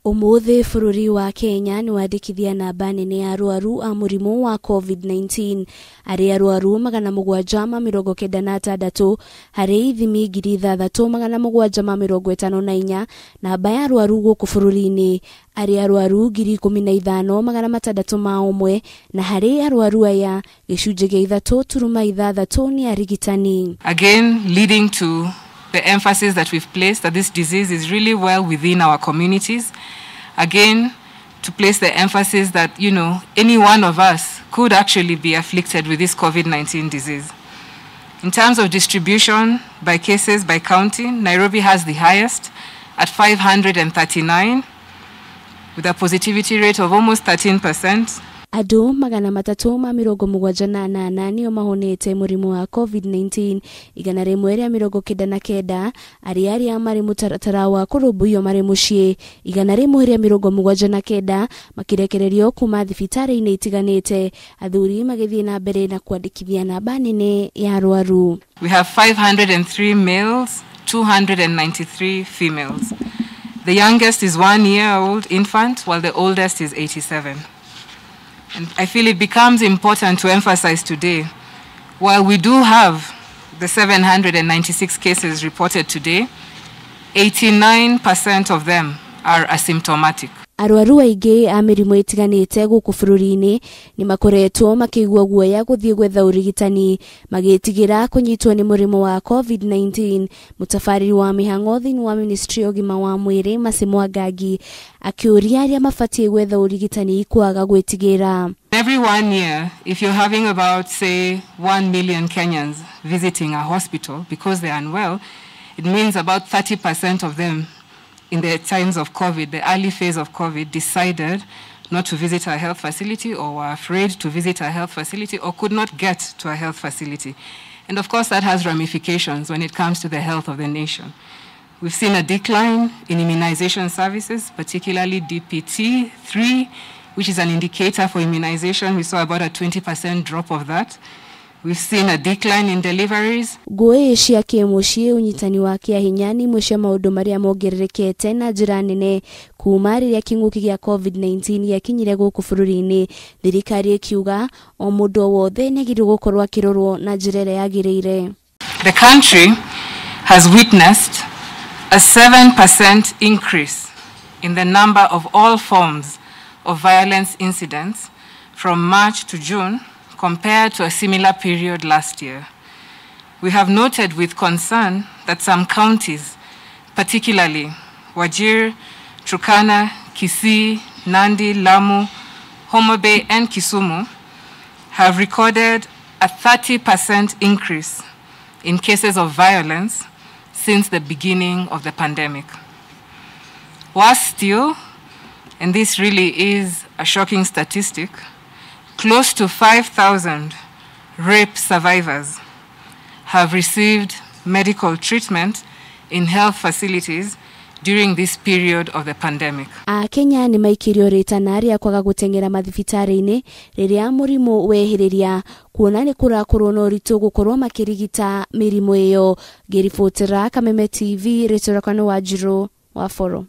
Ũmũthĩ bũrũri wa Kenya nĩwandĩkithia namba nene ya arwaru a mũrimũ wa COVID-19 arĩ arwaru 796 harĩ ithimi 6754 namba ya arwaru gũkũ bũrũri-inĩ arĩ arwaru 15601 na harĩ arwaru aya gĩcunjĩ gĩa 3.6 nĩ arigitani. Again, leading to the emphasis that we've placed that this disease is really well within our communities. Again, to place the emphasis that, you know, any one of us could actually be afflicted with this COVID-19 disease. In terms of distribution by cases by county, Nairobi has the highest at 539, with a positivity rate of almost 13%. Andũ 378 nĩo mahonete mũrimũ wa COVID-19, 199 arĩa arĩa marĩ mũtaratara wa kũrũmbũiyo marĩ mũciĩ, 179 makĩrekererio kuma thibitarĩ-inĩ itiganĩte, athuri magĩthiĩ na mbere na kwandĩkithia namba nene ya arwaru. We have 503 males, 293 females. The youngest is 1-year-old infant, while the oldest is 87. And I feel it becomes important to emphasize today, while we do have the 796 cases reported today, 89% of them are asymptomatic. Arwaru aingĩ a mĩrimũ ĩtiganĩte gũkũ bũrũri-inĩ nĩ makoretwo makĩigua guoya gũthiĩ gwetha ũrigitani magĩtigĩra kũnyitwo nĩ mũrimũ wa COVID-19. Mũtabarĩri wa mĩhang'o thĩinĩ wa Ministry ya ũgima wa mwĩrĩ Mercy Mwangangi akĩũria arĩa mabatiĩ gwetha ũrigitani kwaga gwĩtigĩra. Every 1 year, if you're having about, say, 1 million Kenyans visiting a hospital because they're unwell, it means about 30% of them in the times of COVID, the early phase of COVID, decided not to visit a health facility or were afraid to visit a health facility or could not get to a health facility. And of course, that has ramifications when it comes to the health of the nation. We've seen a decline in immunization services, particularly DPT-3, which is an indicator for immunization. We saw about a 20% drop of that. We've seen a decline in deliveries. Ngũĩ cia kĩmũciĩ ũnyitani wa kĩahinya nĩ imwe cia maũndũ marĩa mongererekete na njĩra nene kuma rĩrĩa kĩng'ũki gĩa COVID-19 gĩakinyire gũkũ bũrũri-inĩ. Thirikari ĩkiuga o mũndũ o wothe nĩagĩrĩirwo gũkorwo akĩrorwo na njĩra ĩrĩa yagĩrĩire. The country has witnessed a 7% increase in the number of all forms of violence incidents from March to June compared to a similar period last year. We have noted with concern that some counties, particularly Wajir, Turkana, Kisii, Nandi, Lamu, Homa Bay, and Kisumu, have recorded a 30% increase in cases of violence since the beginning of the pandemic. Worse still, and this really is a shocking statistic, close to 5,000 rape survivors have received medical treatment in health facilities during this period of the pandemic. Akenya nĩ maikĩrio rĩtana rĩa kwaga gũteng'era mathibitarĩ-inĩ rĩrĩa mũrimũ wehĩrĩria kuona nĩ kũrakorwo na ũritũ gũkorwo makĩrigita mĩrimũ ĩyo. Ngĩribotera Kameme TV, rĩtwa rĩakwa nĩ Wanjirũ wa Boro.